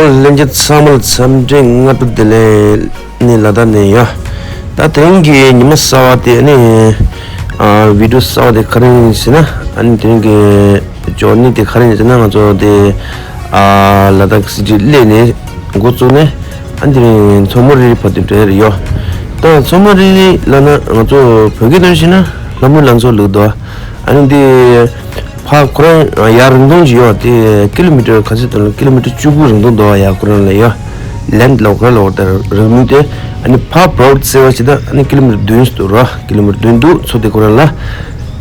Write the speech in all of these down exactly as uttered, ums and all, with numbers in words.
ལྷན་རྒྱས་ཚང་མ་ལ་འཚམས་འདྲི་སྔ་དྲོ་བདེ་ལེགས། ནི་ལ་དྭགས་ནས་ཡོད། ད་དེ་རིང་གི་ཉི་མ་གསར་པ་དེ་ནི་ཨ་བི་ཌིའོ་གསར་པ་དེ་ག་རེ་ཡིན་ཟེར་ན། ཨ་ནི་དེ་རིང་གི་ཇོར་ནི་དེ་ག་རེ་ཡིན་ཟེར་ན། ང་ཚོ་དེ་ཨ་ལ་དྭགས་སི་ཊི་སླེབས་ནས་འགོ་བཙུགས་ནས། ཨ་ནི་དེ་རིང་མཚོ་མོ་རི་བར་དུ་འགྲོ་ཡ་རེད་ཡོད། ད་མཚོ་མོ་རི་ལབ་ན་ང་ཚོ་བོད་སྐད་ནང་བཤད་ན་ལྷ་མོའི་ལང་ཚོ་ལབ་འདུག། ཨ་ནི་དེ་ཕར་ཁོ་རང་ཡར་རིང་ཐུང་ཅིག་ཡོད། དེ་ཀི་ལོ་མི་ཊར་ག་ཚོད་འདུག་ལབ་ན། ཀི་ལོ་མི་ཊར་བཅུ་དགུ་རིང་ཐུང་འདུག་ཡ། ཁོ་རང་ལ་ཡ་ལེན་ཐི་ལབ་ཁོ་རང་ལ་འོ་ད་རིང་ཐུང་དེ། ཨ་ནི་ཕར་བྷོ་རོཌ་ཟེར་བ་ཞིག་ད་ཨ་ནི་ཀི་ལོ་མི་ཊར་བདུན་ཙམ་འདུག་ར། ཀི་ལོ་མི་ཊར་བདུན་འདུག་མཚོ་དེ་ཁོ་རང་ལ།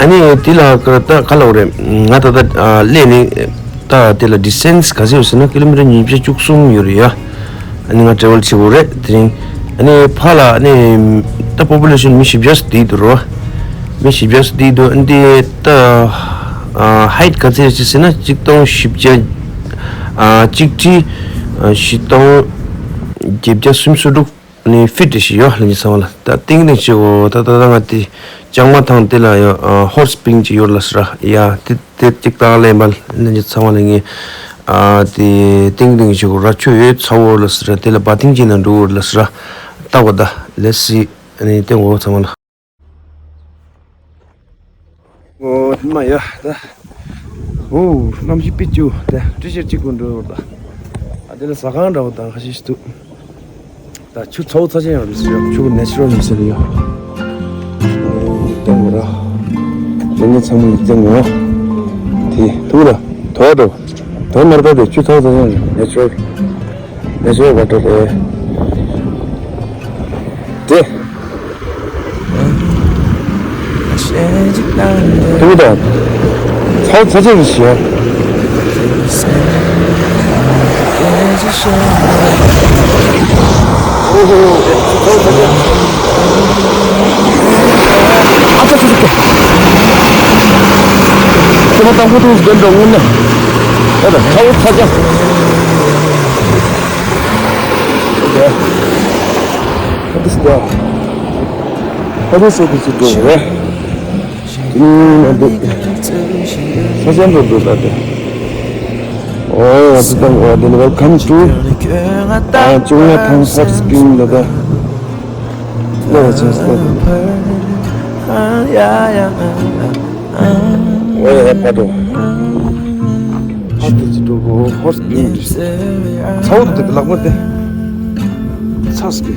ཨ་ནི་དེ་ལ་ཀ་ད་ག་ལབ་དགོས་རེད། ང་ད་ལྟ་ཨ་སླེབས་ནས་ད་དེ་ལ་ཌི་སི་ཊེན་སི་ག་ཚོད་ཡོད་ཟེར་ན། ཀི་ལོ་མི་ཊར་ཉིས་བརྒྱ་བཅུ་གསུམ་ཡོད་རེད་ཡ། ཨ་ནི་ང་ཊེ་རེ་ཝལ་བྱེད་དགོས་རེད་དེ་རིང་། ཨ་ནི་ཕར་ལ་ཨ་ནི་ད་པོ་པུ་ལེ་ཤན་མི་བཞི་བརྒྱ་ཙམ་བསྡད་འདུག་རོ། མི་བཞི་བརྒྱ་ཙམ་བསྡད་འདུག། ཨ་ནི་ད་ཨ་ཧའིཊ་ག་ཚོད་ཡོད་ཟེར་ན། གཅིག་སྟོང་བཞི་བརྒྱ་ཨ་གཅིག་ཁྲི་ཨ་བཞི་སྟོང་བརྒྱད་བརྒྱ་སུམ་ཅུ་སོ་དྲུག་ནི་ཕིཊ་ཞིག་ཡོད། ལྷན་རྒྱས་ཚང་མ་ལ་ད་ཏིང་ཏིང་ཞིག་འོ། ད་ད་ད་ང་དེ་ལྕང་མ་ཐང་དེ་ལ་ཡོད། ཨ་ཧོར་སི་པིང་ཅིག་ཡོད་ལབ་སོང་ར་ཡ། དེ་དེ་གཅིག་ད་ལེན་པ་ལྷན་རྒྱས་ཚང་མ་ལ་ངས་ཨ་དེ་ཏིང་ཏིང་ཞིག་འོ་ར། ཆུ་ཡོད་ཚ་བོ་ལབ་སོང་ར། དེ་ལ་བ་ཏིང་ཅིག་ན་འགྲོ་འོ་ལབ་སོང་ར། ལྟ་བ་ད་ལེ་སི། ཨ་ནི་ཏིང་འོ་ཚང་མ་ལ། འོ་ཧི་མ་ཡ་ད། འོ་གནམ་གཤིས་དཔེ་སྐྱིད་པོ་དེ། འགྲུལ་བཞུད་གཅིག་པུ་འགྲོ་བར་ད། ཨ་དེ་ལ་ཟ་ཁང་འདྲ་བོ་དང་ཁ་ཤས་ཤིག་འདུག། ད་ཆུ་ཚ་བོ་ཚ་ཅན་ཡང་རེད་ཟེར་ཡ། ཆུ་ནེ་ཆུ་རལ་ཡིན་ཟེར་ཡ། འོ་སྟོན་དགོས་ར། དེ་ནས་ཚང་མ་ལ་སྟོན་དགོས་ར། དེ་ཐུག་ར། དོ་འགྲོ། དོ་མར་ད་དེ་ཆུ་ཚ་བོ་ཚ་ཅན་ནེ་ཆུ་རལ། ནེ་ཆུ་རལ་ཝ་ཊར་རེད། དེ། དེ་གི་ད། ཚ་བོ་ཚ་ཅན་རེད་ཟེར་ཡ། ཨ་ཙི་ཙི་ཙི། ཁྱེད་མ་དང་པོ་དུས་འདི་འགྲོ་ངུ་ན། ཨ་ད་ཚ་བོ་ཚ་ཅན། ཨ་ཙི་ཙི་ཙི། ཨ་ཙི་ཙི་ཙི་འགྲོ་རེད། དེ་ནི་ང་འདུག། ས་ཆེན་པོ་འདུག་ད་དེ། ཨོ་ཡ་ཙི་ཙི། ཨོ་དེ་ནི་welcome to ཨ་ལྕང་མ་ཐང་ཧོཊ་སི་པིང་ལ་ད། ལོ་ཆེན་སྟོད། ཨོ་ཡ་ཕ་དོ། ཨ་ཏི་ཅི་འགྲོ་གོ་ཧོཊ་སི་པིང་། ཚ་བོ་འདུག་དེ་ལག་པ་དེ། ཚ་སི་གི།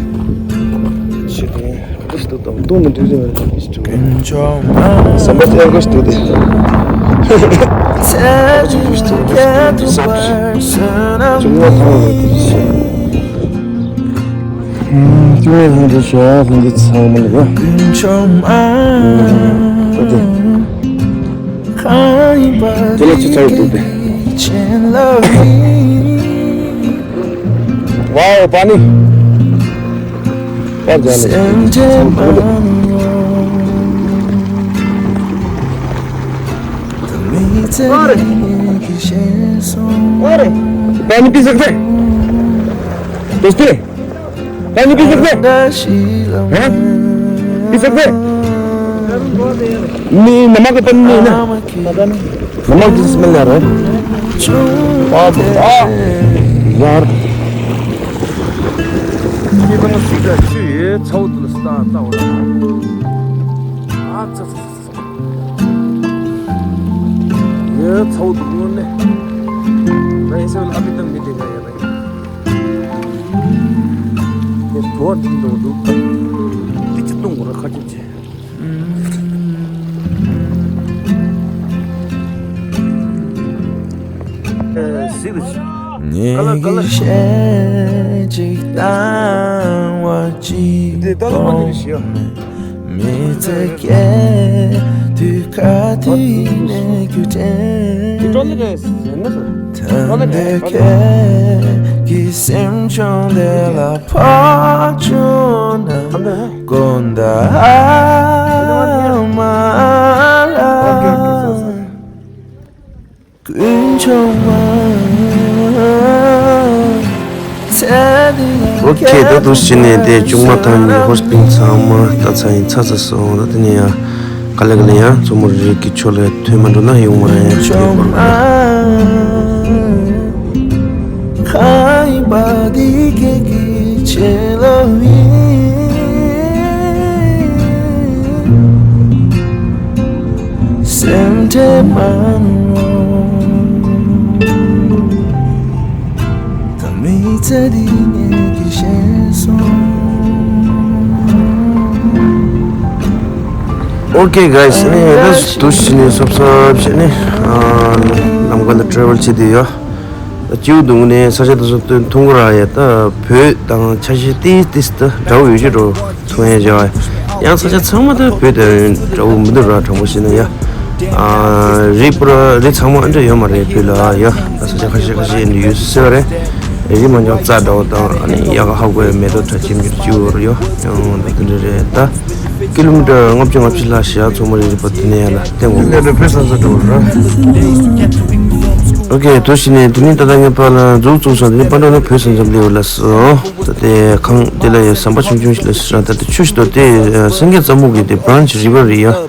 ཆེ་དེ། ཏིས་ཏོ་དང་ཏོ་མི་འདྲ་རེ་བ་ཏིས་ཏོ། སམ་པ་ཏི་ཨར་གོ་ཏོ་དེ། ཨ་ཅུ་ཕུས་ཏོ་དེ། སབ་ཅུ་ང་ཐང་ལ་དེ་ཤེས། ཅུང་ང་ཐང་དེ་ཤེས་ཨ་ལྷན་རྒྱས་ཚང་མ་ལ་ཡ། ཏོ་དེ། དེ་ལ་ཅི་ཚར་ཏོ་དེ། ཝའོ་པ་ནི། པར་རྒྱག་ལ་ཚང་ཚང་འདུག། पानी पी सकते हैं? दोस्ती, पानी पी सकते हैं? हैं? पी सकते हैं? नहीं, नमक तो नहीं ना। नमक की स्मेल आ रहा है। वाह, वाह, यार। ये बंदा सीधा छुए, छाव तो स्टार्ट ना हो रहा। अच्छा, अच्छा, अच्छा। ये छाव तो बोलने। नहीं, इसे अभी तक नहीं देखा यार। ये थोड़ा दिन दो, दो। तिच तुम रखा चिचे। ངེད་ཀྱི་ཞལ་གཅིག་བཏང་བ་གཅིག་པོ་མི་ཚེ་སྐྱེལ་དུས་ཁ་ཐུག་ནས་རྒྱུ་དྲན། ད་ལྟ་ཁྱེད་ཀྱི་སེམས་བྱུང་དེ་ལ་ཕོག་བྱུང་ན། དགོངས་དག་མ་ལ་ཀུན་འབྱུང་བ། ཚེ་འདི་ལ། ཨོ་ཁེ། ད་དུང་ཕྱིན་ནས་དེ་ལྕང་མ་ཐང་གི་ཧོཊ་སི་པིང་ཚང་མ་ལྟ་ཚར་ཡིན། ཚར་ཚར་སོང་། ད་དེ་ནས་ཡང་ག་ལེ་ག་ལེ་ཡང་མཚོ་མོ་རི་གི་ཕྱོགས་ལ་ཐོན་མ་འགྲོ་ན་ཡོང་མ་རེད། ཡང་ཕྱིར་ཡོང་མ་རེད། པ་འདི་ཁྱེད་ཀྱི་བྱིན་རླབས་ཡིན། སེམས་ཁྲལ་མ་རུང་། ད་མི་ཚེ་འདི་ངེད་ཀྱིས་ཤེས་སོང་། Okay guys, ནི་ད་དུ་ཕྱིན་ནས་སོབ་སོབ་བྱས་ནས་ལམ་ཁ་ལ་ཊེ་རེ་ཝལ་བྱེད་དུ་ཡོད། སྐྱིད་པོ་འདུག་ནས་ས་ཆ་དེ་ཚོ་མཐོང་གི་ར་ཡ། ད་བོད་དང་ཆ་ཤས་ཏིས་ཏིས་ད་འདྲ་བོ་ཡོད་ཀྱི་འགྲོ་མཐོང་ཡ་བྱ་བ། ཡང་ས་ཆ་ཚང་མ་ད་བོད་དང་འདྲ་བོ་མི་འདུག་ར། དྲང་པོ་བཤད་ན་ཡ། རི་པུ་ར་རི་ཚང་མ་འདྲ་ཡོད་མ་རེད་བོད་ལ་ཡ། ད་ས་ཆ་ཁ་ཤས་ཁ་ཤས་འདྲ་ཡོད་སྲིད་པ་རེད། རི་མ་འཇོག་རྩྭ་འདྲ་བོ་དང་ཨ་ནི་ཡ་ག་ཧ་གོ་ཡ་མེ་ཏོག་ཁྲ་ཆེམ་ཆེམ་སྐྱུར་ཡོད། ཡང་ད་དེ་འདྲ་རེད་ད། ཀི་ལོ་མི་ཊར་ལྔ་བཅུ་ང་བཅུ་ལྷག་ཞིག་ཡར་མཚོ་མོ་རི་རི་པ་དེ་ནས་ཡར་ལ་བསྟན་འོང་། ལས་ནས་བོད་ས་མཚམས་འགྲོ་བར། ཨོ་ཀེ། དུ་ཕྱིན་ནས་དེ་ནས་ད་ལྟ་ངས་ཕར་ལ་འཛུགས་བཙུགས་སོང་། དེ་ནས་པ་འགྲོ་ན་བོད་ས་མཚམས་སླེབས་ལ་སོ། ད་དེ་ཁང་དེ་ལ་ཡ་ཟམ་པ་ཆུང་ཆུང་ཞིག་ལ་སོ། ད་དེ་ཆུ་ཞིག་འདུག་དེ་སེང་གེ་རྩེ་མོ་གི་དེ་བྷ་རན་ཆི་རི་བར་རེད་ཡ། ཨོ་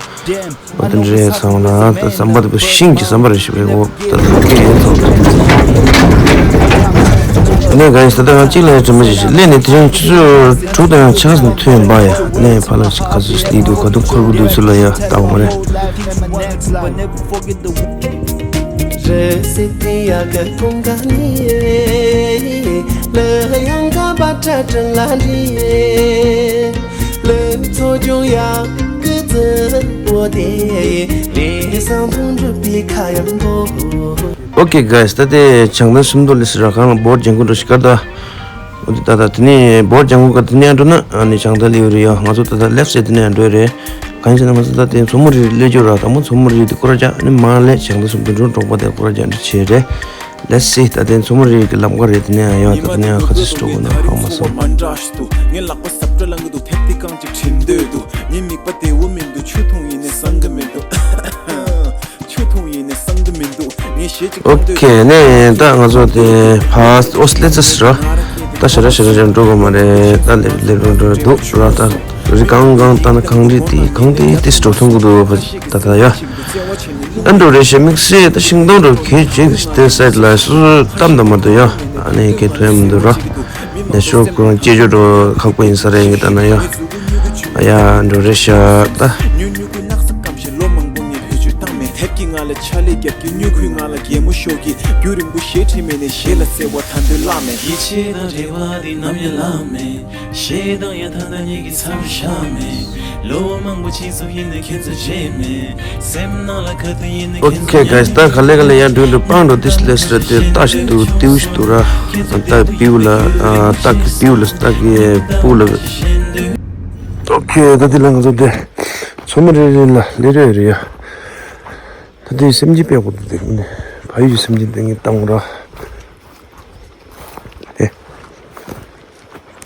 དེ་འདྲ་རེད་ཚང་ལ་ད་ཟམ་པ་དེ་ཤིང་གི་ཟམ་པ་རེད་ཞུ་བའི་འོ། ད་ལྟ་སྐད་ཡོད་ཚང་། ནས་ག་ཡིན་ས་ད་ང་གཅིག་ལ་ཡང་དྲན་པ་ཞིག་ཞིག་སླེབས་ནས་དེ་རིང་ཆུ་ཚོད་དྲུག་དང་ཕྱེད་ཀ་ཙམ་ཐོན་པ་ཡ། ནས་ཕ་ལ་ཞིག་ག་ཚོད་ཞིག་སླེབས་འདུག་ག་དུས་འཁོར་གི་འདུག་ཚུལ་ལ་ཡ་ལྟ་བ་མ་རེད། Okay guys, ད་དེ་བྱང་ཐང་སུམ་མདོ་ལི་སི་ར་ཁང་ལ་བོར་ལྗང་ཁུ་འགྲོ་ཞིག་གར་ད། འོ་དེ་ད་ད་དེ་ནས་བོར་ལྗང་ཁུ་ག་དེ་ནས་འགྲོ་ན་ཨ་ནི་བྱང་ཐང་ལི་ཡོད་རེད་ཡ། ང་ཚོ་ད་ད་ལེབ་སའིཌ་དེ་ནས་འགྲོ་རེད། གང་ཡིན་ཟེར་ན་ང་ཚོ་ད་དེ་མཚོ་མོ་རི་སླེབས་རྒྱུ་ར། དང་པོ་མཚོ་མོ་རི་དེ་སྐོར་ར་རྒྱག་ཨ་ནི་མར་ལས་བྱང་ཐང་སུམ་མདོ་འགྲོ་འགྲོ་པ་དེ་སྐོར་ར་རྒྱག་འགྲོ་བྱས་རེད། Let's see. ད་དེ་མཚོ་མོ་རི་གི་ལམ་ཁ་རེད། དེ་ནས་ཡང་ཡོད། ད་དེ་ནས་ཡང་ཁ་ཚིག་སྤྲོ་དགོས་ན་ཧང་མ་སོང་། ངའི་ལག་པ་སྲབ་སྒྲ་ལངས་ཀྱི་འདུག་ཐེབས་ཏེ་རྐང་གཅིག་བྲིན་འདོད་འདུག་ངའི་མིད་པ་བདེ་བོ་མི་འདུག་ཆུ་འཐུང་ཡིན་ནའི་སངས་ཀྱི་མི་འདུག་ཆུ་འཐུང་ཡིན་ནའི་སངས་ཀྱི་མི་འདུག་ངས་གཞས་གཅིག་ཨོ་ཀེ། ནས་ད་ང་ཚོ་དེ་ཕར་ཨོ་སི་ལེ་ཙ་སི་ར། ད་ཞེ་དྲག་ཞེ་དྲག་ཅིག་འགྲོ་དགོས་མ་རེད། ད་ལེབ་ལེབ་འགྲོ་འགྲོ་འདུག་ར། ད་རི་གང་གང་ལྟ་ན་གངས་རི་དེ་གངས་དེ་དེ་སི་འགྲོ་ཐུང་གི་འདུག་ད་ད་ཡ། ཨ་འགྲོ་རེད་ཤག་དམིགས་བསལ་ད་ཤིང་སྡོང་འགྲོ་གལ་ཆེ་གི་དེ་སའིཌ་ལ་སོ་སོ་གཏམ་དང་མ་གཏོགས་ཡ། ཨ་ནི་གལ་ཐོན་ཡ་མི་འདུག་ར། ནས་ཤོག་ཁོ་རང་སྐྱེ་ཆོག་འགྲོ་ཁག་པོ་ཡིན་ས་རེད་ངས་ལྟ་ན་ཡ། ཨ་ཡ་འགྲོ་རེད་ཤག་ད། ཉུང་ཉུང་ཀུན་ནགས་ཚལ་སྐམ་ཞིང་ལོ་མང་པོ་ངས་བེད་སྤྱོད་བཏང་མེད། དེབ་ཀྱི་ངང་ལ་ཕྱག་ལས་རྒྱབ་ཀྱི་སྨྱུ་གུའི་ངང་ལ་གད་མོ་ཤོར་གྱི་རྒྱུན་རིང་པོ་གཞས་བྲིས་མེད་ནས་གཞས་ལ་བརྩེ་བ་ད་འདོད་བརླག་མེད། ཡིད་ཆེས་དང་འབྲེལ་བ་འདི་ནམ་ཡང་བརླག་མེད། ཞེ་སྡང་ཡང་ད་ལྟ་ཉིད་ཀྱི་མཚམས་བཞག་མེད། ལོ་མང་པོ་ཕྱིན་སོང་ཡིན་ནའི་ཁྱེད་ཚོ་བརྗེད་མེད། སེམས་ནང་ལ་ག་དུས་ཡིན་ནའི་ཁྱེད་ཚོ་ཨོ་ཁེ་གྷའེ་སི། ད་ག་ལེ་ག་ལེ་ཡར་འགྲོ་འགྲོ་སྤང་འགྲོ་དེ་སི་ལེ་སི་ར་དེ་རྟ་ཞིག་འདུག་ཏིའུ་ཞིག་འདུག་ར། རྟ་པིའུ་ལ་རྟ་གི་པིའུ་ལ་རྟ་གི་སྤུ་ལ། ཨོ་ཁེ། ད་དེ་ལ་ང་ཚོ་དེ་མཚོ་མོ་རི་རི་ལ་སླེབས་རེད་རེད་ཡ། ད་དེ་སེམས་ཅན་དཔེ་གོ་དེ་དེ་ནི་ཕ་ཡུལ་སེམས་ཅན་དེ་ངས་བཏང་ར། ཨེ།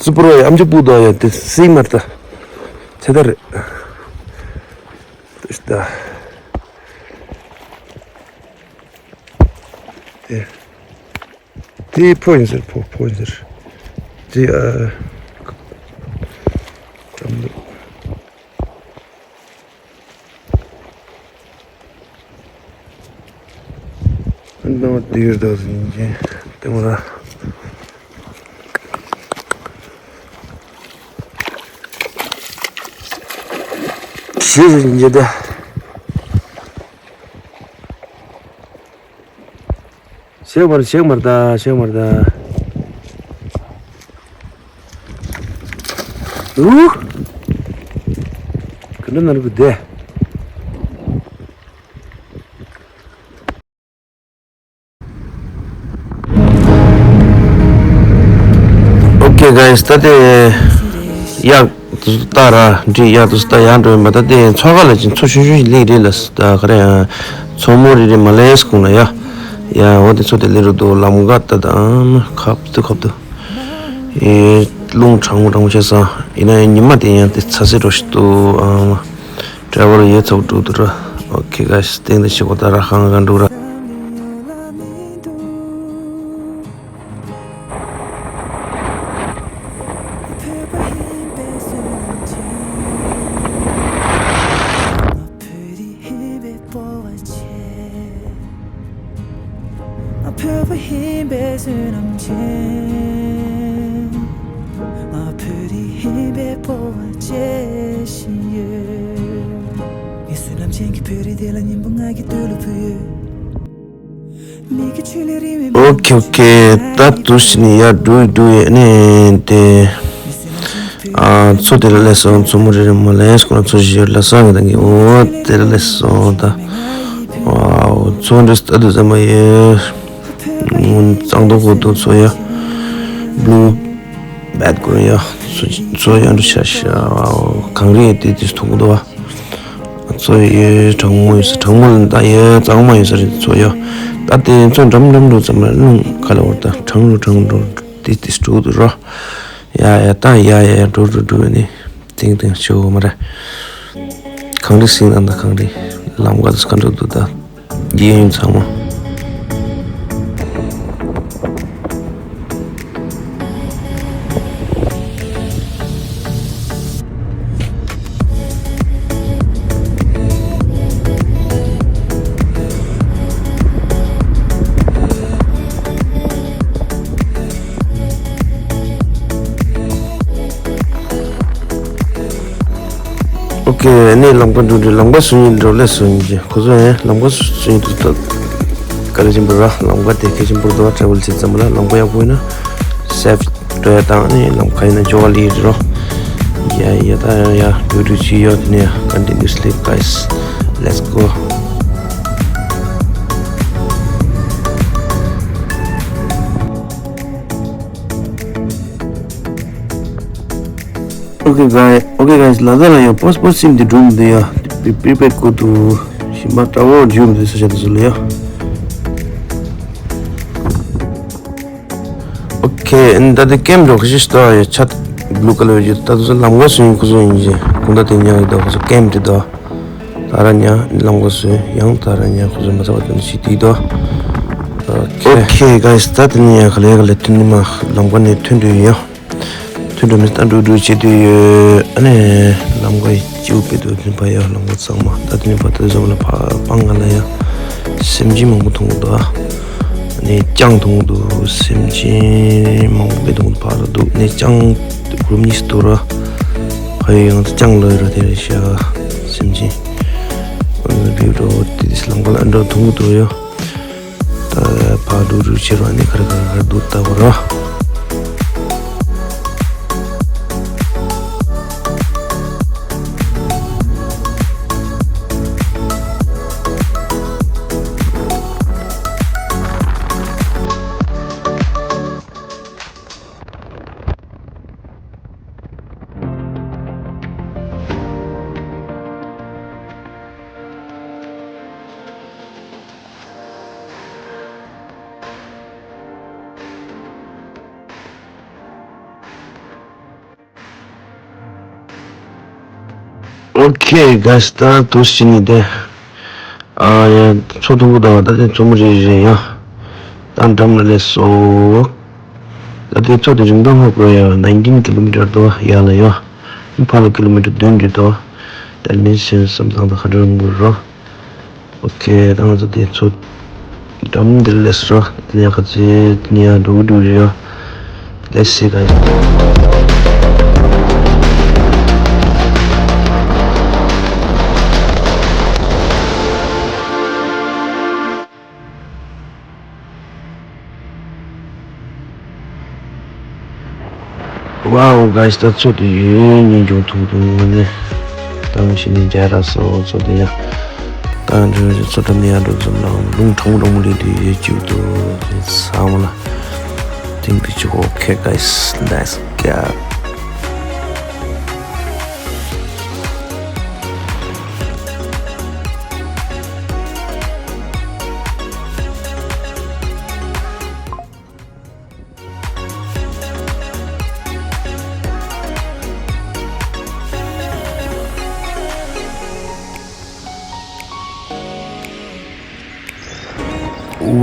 སུ་པར་ཨམ་ཅོག་པུ་དོ་ཡ་དེ་སི་མར་ད། ཚེ་ད་རེད། ད། དེ། དེ་ཕོ་ཡིན་ཟེར། ཕོ་ཕོ་ཡིན་ཟེར། དེ་ཨ། ནང་དེར་ད་ཟིན་གྱི་དེ་མོ་ར། ཤེས་ཟིན་གྱི་ད། ཤེག་མར་ཤེག་མར་ད་ཤེག་མར་ད། ཨུ། ག་འདྲ་ན་རུ་བུ་དེ། ཨོ་ཁེ་གྷའེ་སི། ད་དེ་ཡག་དུ་ལྟ་ར། འདྲི་ཡག་དུ་ལྟ་ཡག་འགྲོ་ཡིན་པ། ད་དེ་མཚོ་ཁ་ལ་ཅིག་མཚོ་ཆུང་ཆུང་ཞིག་སླེབས་རེད་ལ། ད་ག་རེ་ཡང་མཚོ་མོ་རི་རི་མ་ལེས་ཁུང་ལ་ཡ། ཡ་འོ་དེ་མཚོ་དེ་སླེབས་རུ་འདུག་ལམ་ཁ་ད་ད་ཨ་མ་ཁབ་ཏུ་ཁབ་ཏུ། ཨེ། རླུང་གྲང་མོ་གྲང་མོ་བྱས་སོང་། ཡིན་ན་ཡང་ཉི་མ་དེ་ཡང་དེ་ཚ་སེ་འགྲོ་ཞིག་འདུག་ཨ་མ། ཌ་རའི་ཝར་ཡོད་ཚོགས་འགྲོ་འདུག་ར། ཨོ་ཁེ་གྷའེ་སི། སྟེང་དུ་ཞིག་གོ་ད་ར་ཧང་ག་འགྲོ་ར། ཨོ་ཁེ་ཨོ་ཁེ། ད་དུ་ཕྱི་ནས་ཡར་འགྲོ་ཡི་འགྲོ་ཡི་ཨ་ནི་དེ། ཨ་མཚོ་དེ་ལ་སླེབས་སོང་། མཚོ་མོ་རེ་རེ་མོ་ལ་སྐོར་མཚོ་བཞི་ལ་སོང་ངས་ད་གི་ཨོ་དེ་ལ་སླེབས་སོང་ད། ཝའོ་མཚོ་འདྲ་ལྟ་དུས་ཙམ་པ་ཡོད། ངུ་གཙང་དོག་གོ་དོ་མཚོ་ཡ། བླུ་བད་གོ་ཡ། མཚོ་མཚོ་ཡ་འདྲ་ཤ་ཤ། ཝའོ་གངས་རི་དེ་དུས་མཐོང་གོ་དོ་བ། མཚོ་ཡོད་གྲང་མོ་ཡོད་ས། གྲང་མོ་ལ་ད་ཡོད་གཙང་མ་ཡོད་ས་རེད་མཚོ་ཡོད། ད་དེ་མཚོ་འགྲམ་འགྲམ་འགྲོ་ཙམ་ལ་རླུང་ཁ་ལ་བར་ད་གྲང་རུ་གྲང་རུ་དེ་དེ་འགྲོ་དུ་རོ། ཡ་ཡ་ད་ཡ་ཡ་ཡ་འགྲོ་འགྲོ་འགྲོ་ནི་ཏིང་ཏིང་ཤོ་མ་རེད། གངས་རི་སིང་དང་ད་གངས་རི་ལམ་ཀ་དུ་ག་འགྲོ་འདུག་ད། རྒྱལ་ཡོངས་ཚང་མ། ཨོ་ཁེ། ཨ་ནི་ལམ་ཁ་འགྲོ་དུས་ལམ་ཁ་སུ་ཡིན་འགྲོ་ལས་སུ་ཡིན་གྱི་ཁོ་ཚོ་ཡང་ལམ་ཁ་སུ་ཡིན་དུས་ད་ག་རེ་ཆེན་པོ་ར་ལམ་ཁ་དེ་གལ་ཆེན་པོ་འདུག་ཊ་རེ་ཝལ་བྱེད་ཙམ་ལ་ལམ་ཁ་ཡག་པོ་ཡིན་ན་སེབ་འགྲོ་ཡ་དང་ཨ་ནི་ལམ་ཁ་ཡིན་ན་ཇོ་ག་ལི་རོ། ཡ་ཡ་ད་ཡ་འགྲོ་འགྲོ་ཅི་ཡོད་དེ་ནས་ཡ་continuously guys, let's go. Okay guys, okay guys, ལ་ད་ལ་ཡང་པོ་སི་པོ་སི་སིམ་དེ་སྒྲུང་འདི་ཡ་པི་པི་པེ་ཀོ་ཏུ་ཞིམ་པ་ཏྲ་བོ་ཇུམ་དེ་ས་ཆ་དེ་ཚོ་ལ་ཡ། Okay, ཨ་ནི་ད་དེ་ཀེམ་འགྲོ་ཁ་ཤས་ཤིག་ད་ཡ་ཆ་བླུ་ཀ་ལ་ཡོད་རྒྱུ་ད་དུ་ས་ལམ་ཁ་སུ་ཡིན་ཁོ་ཚོ་ཡིན་གྱི་ཁོང་ད་དེ་ཉག་གི་ད་ཁོ་ཚོ་ཀེམ་དེ་ད་ད་ར་ཉ་ལམ་ཁ་སུ་ཡང་ད་ར་ཉ་ཁོ་ཚོ་མ་ཚ་བ་དེ་ནི་ཤི་དེ་ད། Okay guys, ད་དེ་ནི་ཡ་ག་ལེ་ག་ལེ་ཐོན་ནི་མ་ལམ་ཁ་ནས་ཐོན་འགྲོ་ཡོད། ཐུན་འགྲོ་མི་ལྟ་འགྲོ་འགྲོ་བྱེད་དུ་ཡོད། ཨ་ནི་ལམ་ཁ་ཡི་སྤྱི་བོ་པེ་ཏུ་ཐུན་ཕ་ཡ་ལམ་ཁ་ཚང་མ་ད་དེ་ནི་བ་ཏུ་ཟོམ་ལ་ཕ་སྤང་ང་ལ་ཡ་སེམས་ཅན་མང་པོ་མཐོང་གི་འདུག་ཨ་ནི་ལྕང་མཐོང་གི་འདུག་སེམས་ཅན་མང་པོ་དཔེ་མཐོང་གི་འདུག་ཕ་ར་འདུག་ནི་ལྕང་གུ་རུབ་གཉིས་སུ་འདུག་ར། ཕ་ཡི་ཡང་ལྕང་ལོས་ར་དེ་རེད་ཤག་སེམས་ཅན་ཨ་ནི་བིའུ་འགྲོ་དེ་དེ་ལམ་ཁ་ལ་ཨ་འགྲོ་མཐོང་གི་འདུག་ཡོད། ད་ཕར་འགྲོ་རུ་ཕྱིར་བ་ནི་ག་རེ་ག་རེ་ག་རེ་འདུག་ལྟ་བུ་ར། Okay guys, ད་དུས་ཕྱི་ནི་དེ། ཨ་ཡ་མཚོ་དུམ་བུ་དང་ད་དེ་མཚོ་མོ་རེ་རེ་ཡ། ད་འགྲམ་ལ་སླེབས་སོ། ད་དེ་མཚོ་དེ་རིང་ཐུང་ཧོ་པོ་ཡ་nineteen kilometer དོ་ཡ་ལ་ཡ། ཕ་ལ་kilometer བདུན་འདི་དོ། ད་ནི་ཤིན་བསམ་ཚང་དང་ཁ་འགྲོ་རིང་པོ་རོ། Okay, ད་ང་ཚོ་དེ་ཚོ་འགྲམ་འདིར་སླེབས་སོ། དེ་ནས་ཁ་ཚེ་དེ་ནས་ཡང་འགྲོ་གི་འགྲོ་གི་ཡོད། Let's see, guys. Wow, guys, ད་མཚོ་དེ་ཡོད་ཉིན་ཅུང་ཐུང་ཐུང་ནས་ད་ང་ཤི་ནས་མཇལ་ར་སོ། མཚོ་དེ་ཡ་ད་འདྲ་མཚོ་འགྲམ་ནས་ཡར་འགྲོ་ཙམ་ལ་རླུང་གྲང་མོ་གྲང་མོ་ལས་དེ་ཡོད་ཅིག་འདུག་དེ་ཚ་མོ་ལ་ཐིང་གི་ཅིག Okay, guys, let's go.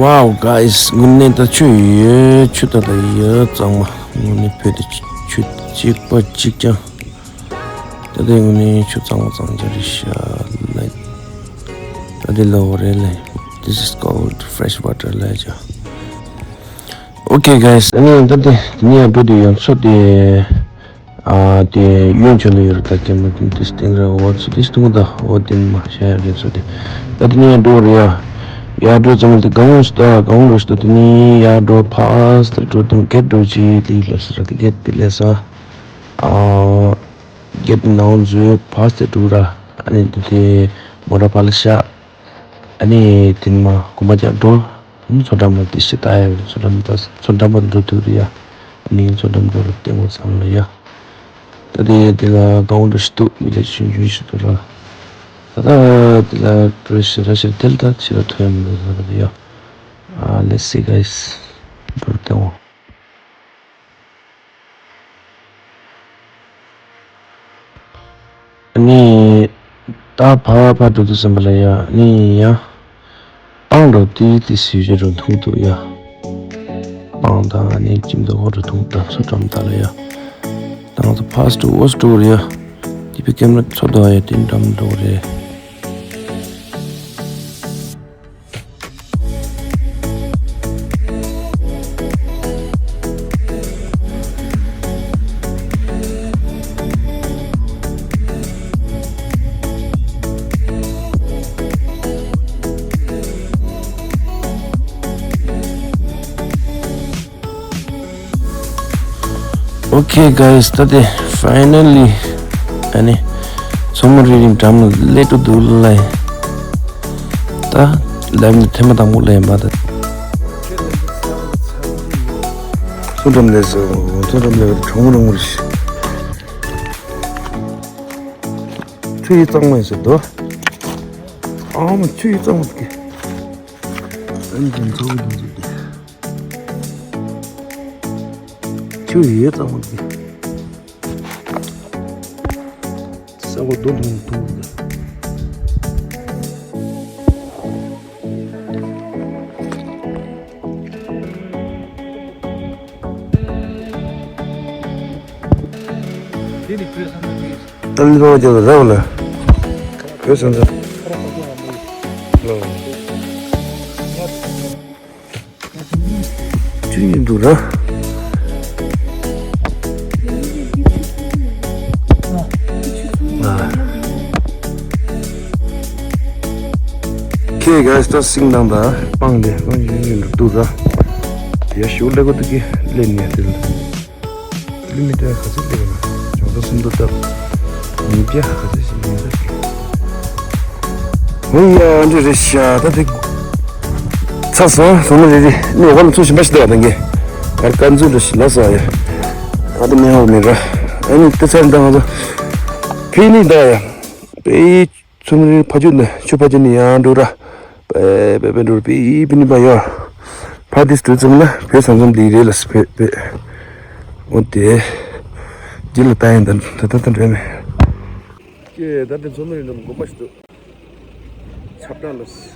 Wow, guys, དངོས་གནས་ད་ཆུ་ཡོད། ཆུ་ད་ད་ཡོད་གཙང་མ། དངོས་གནས་བོད་དུ་ཆུ་གཅིག་པ་གཅིག་ཀྱང་། ད་དེ་དངོས་གནས་ཆུ་གཙང་མ་གཙང་རྐྱང་རེད་ཤག་ལ། ད་དེ་ལ་འོ་རེད་ལ། This is called fresh water ལ་ཅག Okay, guys, ཨ་ནི་ད་དེ་ནི་ཡང་བོད་དུ་ཡང་མཚོ་དེ། ཨ་དེ་གཡོན་ཕྱོགས་ལ་ཡོད་རེད། ད་ཀེམ་ར་དེ་དེ་སྟེང་ར་འོ་ཚོ་དེ་སྟོང་ད་འོ་དེ་མ་ཤ་ཡ་རེད་ཚོ་དེ། ད་དེ་ནས་འགྲོ་རེད་ཡ། ཡར་འགྲོ་ཙམ་དེ་གང་འོང་ཞིག་ད་གང་འོང་རེད་ཞིག་ད་དེ་ནས་ཡར་འགྲོ་ཕ་སྟེ་འགྲོ་དུང་གེད་འགྲོ་ཅི་དེ་ལ་སི་ར་དེ་གེད་དེ་ལས་ས། ཨ་གེད་ནང་འཛུལ་ཕ་སྟེ་འགྲོ་ར། ཨ་ནི་དེ་དེ་མོ་ར་ཕ་ལ་ཤ། ཨ་ནི་དེ་ནས་མ་གོམ་པ་རྒྱག་འགྲོ། ཨ་ནི་མཚོ་འགྲམ་ལ་དེ་ཤི་ལྟ་ཡ་རེད། མཚོ་འགྲམ་ད་མཚོ་འགྲམ་པ་འགྲོ་དུས་རེད་ཡ། ཨ་ནི་མཚོ་འགྲམ་འགྲོ་རུ་ལྟད་མོ་ཚང་ལ་ཡ། ད་དེ་དེ་ལ་གང་འགྲོ་ཞིག་འདུག་མི་ལ་ཆུང་ཆུང་ཞིག་འདུག་ར། ད་ད་དེ་ལ་འགྲོ་ཞིག་ར་ཞིག་དེ་ལ་ད་ཕྱི་ལ་ཐོན་མི་འདུག་ཟེར་རེད་ཡ། ཨ་let's see guys. འགྲོ་ལྟད་མོ། ཨ་ནི་ད་ཕར་ཕར་འགྲོ་དུས་ཙམ་པ་ལ་ཡ་ཨ་ནི་ཡ། སྤང་འགྲོ་དུས་དེ་སུས་ཅི་འགྲོ་མཐོང་འདུག་ཡ། སྤང་དང་ཨ་ནི་ཁྱིམ་དུ་ཧོ་འགྲོ་མཐོང་དང་མཚོ་འགྲམ་དག་ལ་ཡ། ད་ང་ཚོ་ཕར་སི་ཊོ་ཝོ་སི་ཊོ་རེད་ཡ། དེ་པའི་ཀེམ་ར་མཚོ་འདུག་ཡ་དེ་འགྲམ་འགྲོ་རེད། Okay guys, ད་དེ་finally ཨ་ནི་མཚོ་མོ་རི་རིའི་འགྲམ་ལ་སླེབས་འགྲོ་འདུག་ལ། ད་ལམ་ནི་ཐེངས་མ་དང་པོ་ལ་ཡིན་པ་ད། མཚོ་འགྲམ་ལས་སོ། མཚོ་འགྲམ་ལས་གྲོང་རོང་རི། ཆུ་ཡི་གཙང་མ་ཡིན་ཟེར་དོ། ཨ་མ་ཆུ་ཡི་གཙང་མ་དེ། ཨ་ནི་མཚོ་གི་ལུང་ཟེར་དེ། ཆུ་ཡི་གཙང་མ་དེ། ས་འོག་རྡོ་ལྷུང་ཐུག་གི། ཏཱ་ལི་པ་བ་རྒྱབ་ལ་ར་བ་ལ། བོད་ས་མཚམས། ལོ། ཅི་ཡིན་འདུག་ར། ཁྱེད་ཀྱིས་ད་སིང་དང་ད་སྤང་དེ་སྤང་ཡིན་ཡིན་འདུག་ར། ཡ་ཞུགས་ལེགས་པོ་འདུག་གི་ལེན་ནས་དེ་ལ། ལི་མི་ཏར་ག་ཚོད་སླེབས་ན་བྱང་ས་སུམ་མདོ་སྟབས། ཉིས་བརྒྱ་ག་ཚོད་ཞིག་ཡིན་ས་ཞིག་ཧོ་ཡ་འདི་རེད་ཤག་ད་དེ་ཚ་སོང་། སོང་མ་རེད་རེད། ནི་འོག་ལ་ཚུར་ཞིམ་པ་ཞིག་བསྡད་པ་དང་གི་ཨར་ཀ་འཛུལ་འགྲོ་ཞིག་ལ་སོང་ཡ། ཨ་དེ་མི་ཧོ་མི་ར། ཨ་ནི་དེ་ཚར་འདང་ང་ཚོ་ཕི་ནི་ད་ཡ་པེ། ཚུར་མི་ཕ་ཆུ་ནི་ཆུ་ཕ་ཆུ་ནི་ཡང་འགྲོ་ར། པེ་པེ་པེ་འགྲོ་ར་པེ་ཡི་པི་ནི་པ་ཡོ། ཕ་དིས་དུས་ཙམ་ན་བོད་ས་མཚམས་འདི་རེད་ལ་སི་པེ་པེ། འོ་དེ། འདི་ལ་ལྟ་ཡིན་ད་ད་ད་ད་འདྲེ་མེད། ཀྱེ་ད་དེ་ཚོ་མི་རིགས་འདྲ་མགོ་མ་ཞིག་འདུག་ཆབ་བྲག་ལ་སི།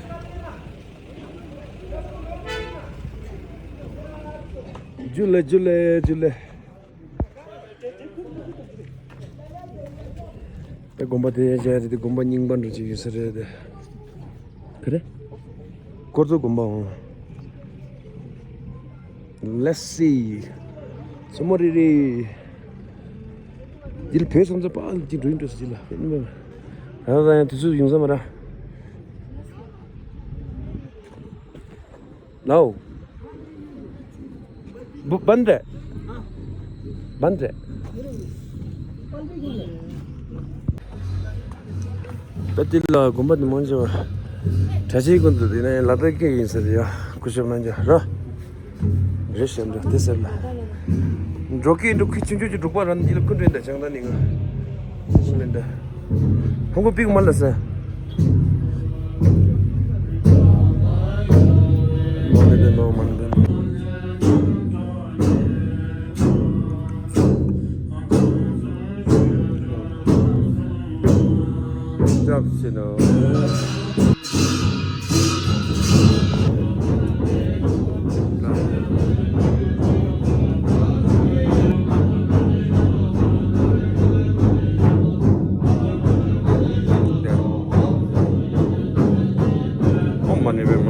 ཇུ་ལེ་ཇུ་ལེ་ཇུ་ལེ། དེ་དགོན་པ་དེ་ཡན་ཆད་རེད་དེ་དགོན་པ་རྙིང་པ་འདྲ་ཅིག་ཡོད་ས་རེད་དེ། ག་རེ། ཀོར་ཚོ་དགོན་པ་འོང་། Let's see. མཚོ་མོ་རི་རི། འདིར་བོད་ས་མཚམས་པ་ཅིག་འགྲོ་ཡིན་འགྲོ་ས་ཅིག་ལ་དཔེ་ནི་མེད་པ། ད་ལྟ་ཡང་དུས་ཚོད་ཡོང་ས་མ་ར། ལའོ། བ་བན་རེད། བན་རེད། པ་ཏི་ལ་དགོན་པ་དེ་མང་ཆེ་བ་གྲྭ་ཆེན་ཀུན་ཏུ་དེ་ནས་ལ་དྭགས་སྐད་ཡིན་ཟེར་ཡ་སྐུ་ཞབས་རྣམས་ཀྱང་ར། རེ་ཞེས་འདྲ་དེ་ཟེར་ལ། འགྲོ་ཀི་འགྲོ་ཀི་ཆུང་ཆུང་ཅིག་འབྲུག་པ་ར་འདི་ལ་ཀུན་འདྲེན་དང་བྱང་ཐང་ནི་ང་། ཀུན་འདྲེན་དང་། ཧོང་ཀོང་པིག་མ་ལ་ཟེར། མ་ནི་པའི་མ་མ་ནི་པའི་མ།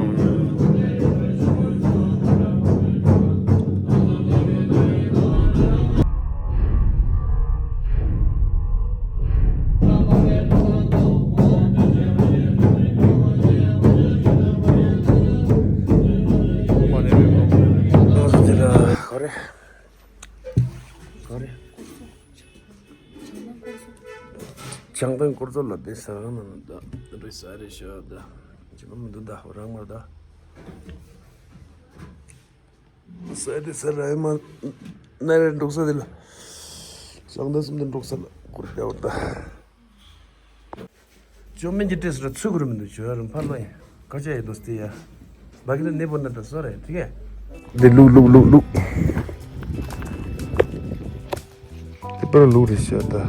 ག་རེ། ག་རེ། བྱང་ཐང་སྐོར་ཚོ་ལ་དེ་ས་གང་ན་ད་རེ་ས་རེ་ཤོ་ད་ཅི་མ་མི་འདུག་ད་རང་མ་ད་ས་དེ་ས་ར་ཡ་མ་ན་རེ་འགྲོགས་ས་དེ་ལ་ལང་ད་སུམ་དེ་འགྲོགས་ས་ལ་སྐོར་ཡ་བ་ད། ཅོ་མིན་གྱི་ཏྲེས་ར་ཚུགས་རུ་མི་འདུག་ཅོ་ཡ་རུ་ཕར་ལོ་ཡིན། ཀ་ཅ་ཡི་དོ་སྟེ་ཡ། བ་གི་ན་ནེ་པོ་ན་ད་སོ་རེ་ཐིག་གེ། འདི་ལུག་ལུག་ལུག་ལུག་འདི་པར་ལུག་རེ་ཤོད་ད།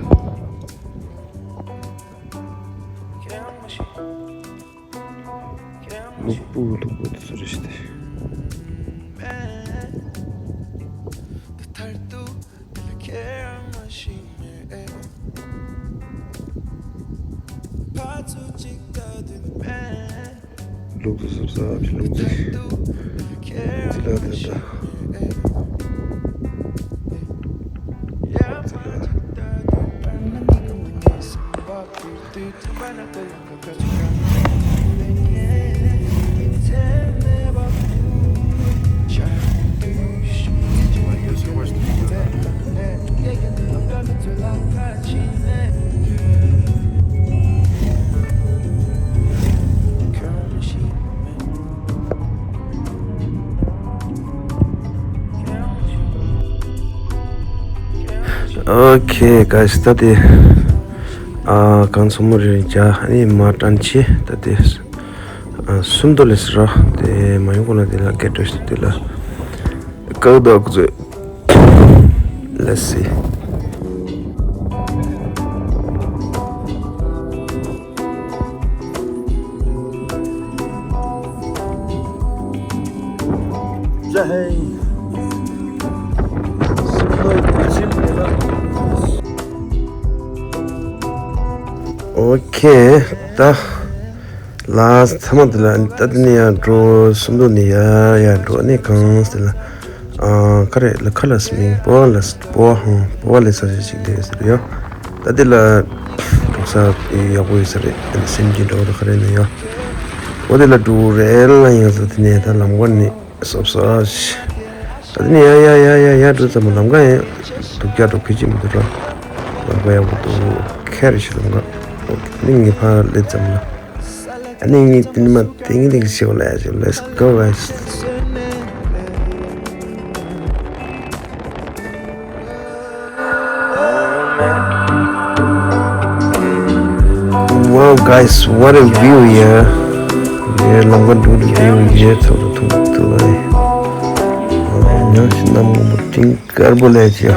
ལུག་པོ་ལུག་པོ་དེ་ཚོ་རེ་ཤི་སྟེ། ལུག་ཏུ་སུབ་ས་བ་ལུག་ཏུ་ཅི་ལ་ད་ད། Okay, guys, ད་དེ་ཨ་གང་ཚོ་མོ་རེ་རེ་བྱ་ཨ་ནི་མ་ཏྲན་ཆེ་ད་དེ་ཨ་སུམ་མདོ་ལས་ར་དེ་མ་ཡོང་གོ་ན་དེ་ལ་གེ་ཏོ་ཤི་དེ་ལ་ཀག་ད་ཀུ་ཛེ། Let's see. Okay, ད་ལ་ཚང་མ་དེ་ལ་ད་དེ་ནས་ཡར་འགྲོ། སུམ་མདོ་ནས་ཡར་ཡར་འགྲོ། ཨ་ནི་གང་ཟེར་ལ། ཨ་ག་རེ་ལ་ཁ་ལ་སྨིན་པོ་ལ་པོ་ཧང་པོ་ལ་ས་ཆ་ཞིག་དེ་ཟེར་ཡོད། ད་དེ་ལ་གྲོགས་ས་ཡག་པོ་ཡོད་ས་རེད། ཨ་ནི་སེམས་ཀྱི་འགྲོ་ད་ག་རེ་ནས་ཡོད། འོ་དེ་ལ་འགྲོ་རེད་ལ་ཡང་ཟེར་དེ་ནས་ད་ལམ་ཁ་ནས་སོབ་སོ་ཨ་ཤི། ད་དེ་ནས་ཡ་ཡ་ཡ་ཡ་ཡ་འགྲོ་ཙམ་ལམ་ཁ་ཡང་སྡུག་ཅག་འགྲོ་ཕལ་ཆེར་མི་འདུག་ར། ལམ་ཁ་ཡག་པོ་འདུག་ཁེ་རེ་ཞིག་ལམ་ཁ་འོ་དེ་ནས་ངས་ཕར་སླེབས་ཙམ་ལ། ཨ་ནི་ངས་དེ་ནི་མ་ཏིང་ཏིང་ཞིག་ལ་ཞིག Let's go, guys. Wow, guys, what a view here. Yeah, ལམ་ཁ་འདུག་འདུག་view here. ཐོག་ཏུ་ཐུག་ཏུ་ལ་ཡ་ཞིག་གནམ་སྔོན་པོ་སྤྲིན་དཀར་པོ་ལས་ཀྱི།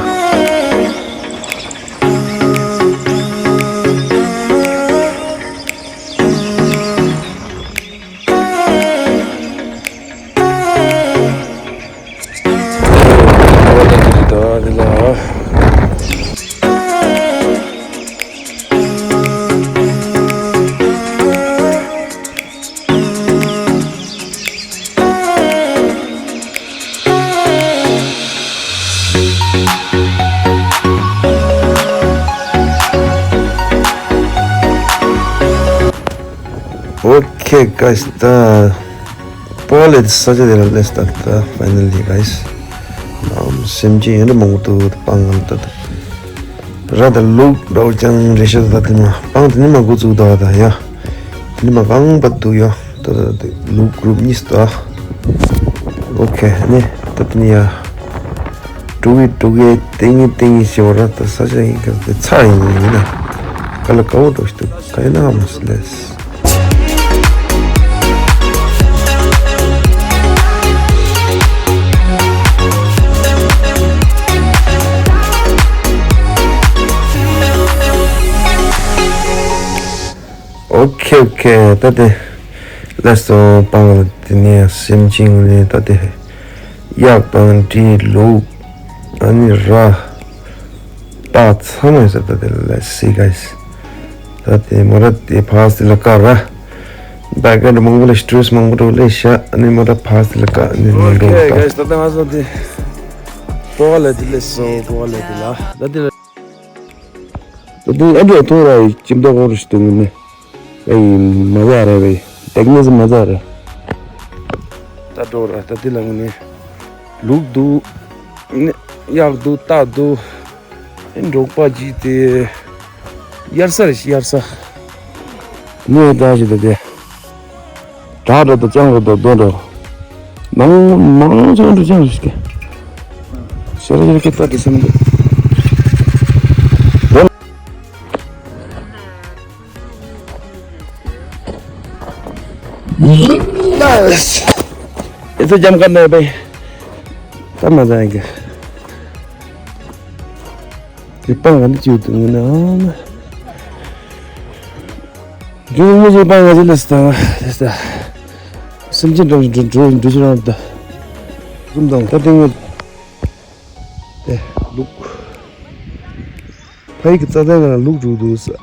Okay, guys, ད་པོ་ལེ་ས་ཆ་དེ་ལ་སླེབས་ད། ད་finally, guys, ཨམ་སེམས་ཅན་ཡོད་ན་མང་པོ་འདུག་སྤང་ངམ་ད་ད། ར་ད་ལུག་འདྲ་བོ་ཅང་རེད་ཤག་ད་དེ་ནས་སྤང་དེ་ནས་མར་འགོ་བཙུགས་འདུག་ད་ཡ། དེ་ནས་མར་གང་པ་འདུག་ཡ། ད་ད་དེ་ལུག་གུ་རུབ་གཉིས་སུ་འདུག་ཨོ་ཁེ་ནས་ད་དེ་ནས་ཡ། འགྲོ་གི་འགྲོ་གི་ཏིང་ངེ་ཏིང་ངེ་ཞེས་པ་ར་ད་ས་ཆ་ཡིན་ག་དེ་ཚ་ཡིན་ཡིན་ན། ག་ལ་དགའ་བོ་འགྲོ་ཞིག་འདུག་ག་ཡིན་ན་ཧ་མ་སི་ལེས། ཨོ་ཁེ་ཨོ་ཁེ། ད་དེ་ལས་སོང་སྤང་ལ་དེ་ནས་སེམས་ཅན་ནས་ད་དེ་གཡག་དང་འབྲི་ལུག་ཨ་ནི་ར། ད་ཚང་མ་ཡོད་ས། ད་དེ་ལ་སི་ག་ཡིས། ད་དེ་མོ་ར་དེ་ཕ་སི་ལ་ཀ་ར། བེག་གྷ་རའུན་ཌ་མང་པོ་ལ་སི་ཊི་རེ་སི་མང་པོ་འགྲོ་ལེ་ཤ། ཨ་ནི་མོ་ར་ཕ་སི་ལ་ཀ་ཨ་ནི་མི་འགྲོ་ད། ད་ད་ང་ཚོ་དེ་པོ་ག་ལ་དེ་ལེ་སོ་པོ་ག་ལ་དེ་ལ་ད་དེ་ལ་ད་དེ་ཨ་འགྲོ་ཐོ་ར་ཡི་ཅིམ་ད་གོང་རུ་ཤི་ཏུ་ངུ་ནི་ཨེ་ཡི་མ་ཟ་རེ་བེ་ཏེག་ནི་ཟི་མ་ཟ་རེ། ད་འགྲོ་ར་ད་དེ་ལ་ངུ་ནི་ལུག་འདུག་ནི་གཡག་འདུག་རྟ་འདུག་ཨེ་འབྲོག་པ་གྱིས་དེ་དབྱར་ས་རེད་ཤི་དབྱར་ས། ནི་ད་ཞིག་ད་དེ། དྲག་འགྲོ་དང་ཅང་འགྲོ་དང་རྡོ་འགྲོ། མང་མང་ཅང་འགྲོ་ཅང་རེད་ཤི། ཤེ་རེ་ཤེ་རེ་ཀེ་ཏ་དེ་སེམས་འདུག་ཨེ་ཚོ་རྒྱམ་ཀ་ནས་པའི་ད་མ་ཟ་ཡིན་གི། དེ་སྤང་ག་འདི་ཅིག་འདུག་ངོ་ན། རྒྱུ་མི་ཞིག་སྤང་ག་ཅི་ལ་སྟ་སྟ། སེམས་ཅན་འགྲོ་འགྲོ་འགྲོ་འགྲོ་ཅི་རང་ད། ཀུན་དང་ད་ཏིང་ངེ་དེ་ལུག་ཕ་ཡི་གི་རྩྭ་ཐང་ང་ལུག་འགྲོ་འདུག་ས།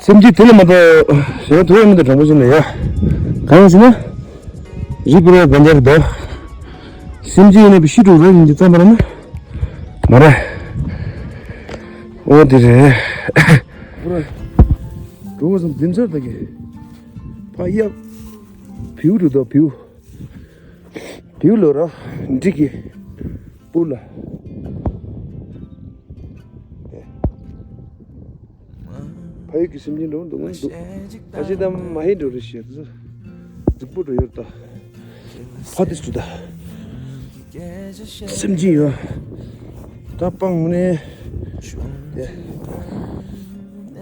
སེམས་ཅན་དེ་ལ་མ་གཏོགས་གཞན་ཐུབ་ཡ་མི་འདུག་དྲང་པོ་བྱས་ན་ཡ། གང་ཡིན་ཟེར་ན། རི་བོ་ར་གན་རྒྱ་རི་དོ། སེམས་ཅན་ཡིན་ན་བི་ཤི་ཀྲུག་ར་ཡིན་གྱི་ཙམ་པ་ར་ན། མ་ར། འོ་དེ་རེད། བུ་ར། འགྲོ་བ་སམ་དེ་ཚར་ད་གི། ཕ་ཡབ། བེའུ་རུ་དོ་བེའུ། བེའུ་ལོ་ར། འབྲི་གི། སྤུ་ལ། ཕ་ཡུལ་གྱི་སེམས་ཅན་འགྲོ་འདུག་ངོ་འདུག་ད་ཅི་ད་མ་ཧེ་འགྲོ་རེ་ཤེས་ཟེར། རྫིག་པོ་འགྲོ་ཡོད་ད། ཕ་དེ་སུ་ད། སེམས་ཅན་ཡོད། ད་སྤང་ངོ་ནས།